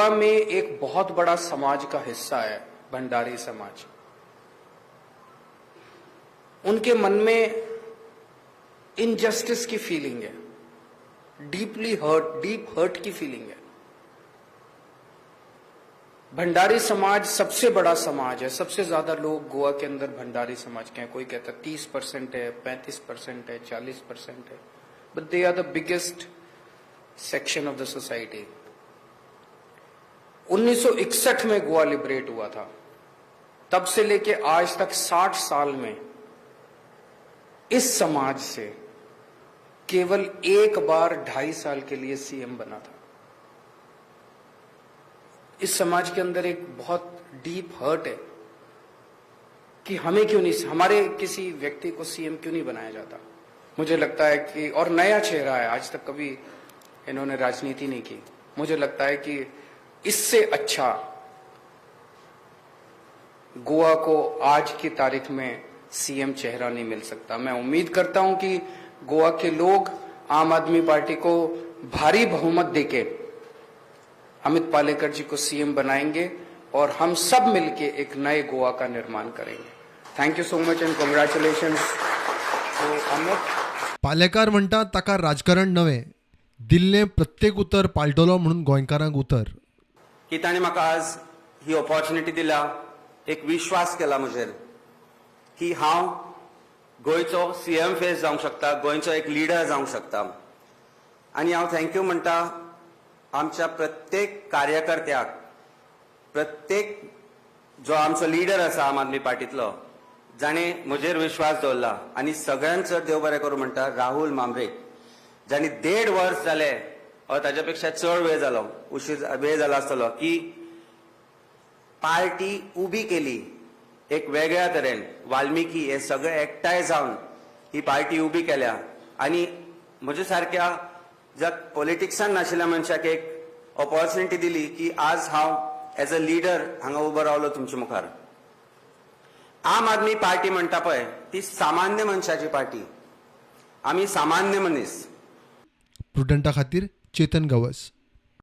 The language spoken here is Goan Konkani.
गोवा में एक बहुत बड़ा समाज का हिस्सा है भंडारी समाज। उनके मन में इनजस्टिस की फीलिंग है, डीपली हर्ट, डीप हर्ट की फीलिंग है। भंडारी समाज सबसे बड़ा समाज है। सबसे ज्यादा लोग गोवा के अंदर भंडारी समाज के हैं। कोई कहता है 30% है, 35% है, 40% है, but they are the biggest section of the society. 1961 में गोवा लिबरेट हुआ था। तब से लेके आज तक 60 साल में इस समाज से केवल एक बार 2.5 साल के लिए सीएम बना था। इस समाज के अंदर एक बहुत डीप हर्ट है कि हमें क्यों नहीं, हमारे किसी व्यक्ति को सीएम क्यों नहीं बनाया जाता। मुझे लगता है कि, और नया चेहरा है, आज तक कभी इन्होंने राजनीति नहीं की। मुझे लगता है कि इससे अच्छा गोवा को आज की तारीख में सीएम चेहरा नहीं मिल सकता। मैं उम्मीद करता हूं कि गोवा के लोग आम आदमी पार्टी को भारी बहुमत देके अमित पालेकर जी को सीएम बनाएंगे और हम सब मिलके एक नए गोवा का निर्माण करेंगे। Thank you so much and congratulation to Amit. Palekar म्हणटा, ताका राजकारण नवें, दिल्लें प्रत्येक उतर पाळटलो म्हणून गोंयकारांक उतर. की ताणें म्हाका आज ही ऑपॉर्च्युनिटी दिल्या, एक विश्वास केला म्हजेर की हांव गोंयचो सीएम फेस जावंक शकता, गोंयचो एक लिडर जावंक शकता. आनी हांव thank you म्हणटा आमच्या प्रत्येक कार्यकर्त्याक, प्रत्येक जो आमचो लिडर आसा आम आदमी पार्टीतलो, जाणें म्हजेर विश्वास दवरला. आनी सगळ्यांत चड देव बरें करूं म्हणटा राहुल मामरेक, जांणी देड वर्स जालें वा ताच्या पेक्षा चड वेळ जालो, उशीर वेळ जाला आसतलो, की पार्टी उबी केली एक वेगळ्या तरेन. वाल्मिकी हे सगळे एकठांय जावन ही पार्टी उबी केल्या आनी म्हज्या सारक्या ज्या पॉलिटिक्सान नाशिल्ल्या मनशाक एक ऑपॉर्च्युनिटी दिली की आज हांव एज अ लिडर हांगा उबो रावलो तुमच्या मुखार. आम आदमी पार्टी म्हणटा पळय, ती सामान्य मनशाची पार्टी. आमी सामान्य मनीस. प्रुडंटा खातीर चेतन गवस.